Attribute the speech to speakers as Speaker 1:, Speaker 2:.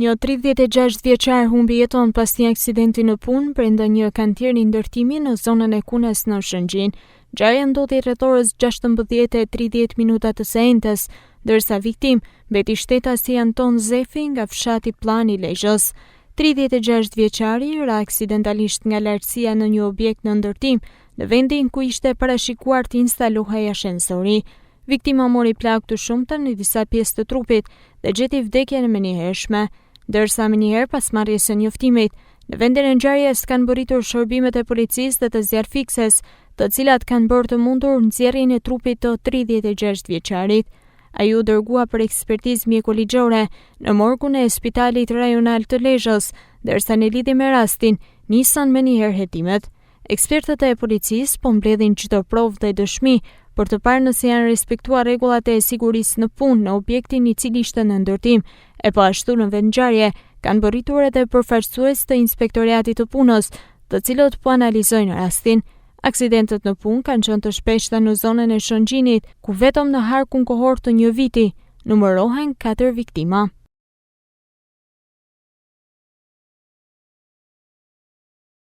Speaker 1: Një 36 vjeçar humbi jetën pas një aksidenti në punë brenda një kantieri ndërtimi në zonën e Kunës në Shëngjin. Ngjarja ndodhi rreth orës 16:30 minuta të së enjtes, ndërsa viktimë mbeti shtetasi Anton Zefi nga fshati Pllanë i Lezhës. 36 vjeçari ra aksidentalisht nga lartësia në një objekt në ndërtim, në vendin ku ishte parashikuar të instalohej ashensori. Viktima mori plagë të shumta në disa pjesë të trupit dhe gjeti vdekjen e menjëhershme. Ndërsa menjëherë pas marrjes së njoftimit, në vendin e ngjarjes kanë mbërritur shërbimet e policisë dhe të zjarrfikëses, të cilat kanë bërë të mundur nxjerrjen e trupit të 36 vjeçarit. Ai u dërgua për ekspertizë mjekoligjore në morgun e Spitalit Rajonal të Lezhës, ndërsa në lidhje me rastin nisën menjëherë hetimet. Ekspertët e policisë po mbledhin çdo provë dhe dëshmi për të parë nëse janë respektuar rregullat e sigurisë në punë në objektin i cili ishte në ndërtim, e po ashtu në vendngjarje kanë mbërritur edhe përfaqësues të Inspektoriatit të Punës, të cilët po analizojnë rastin. Aksidentet në punë kanë qenë të shpeshta në zonën e Shëngjinit, ku vetëm në harkun kohor të një viti numërohen 4 viktima.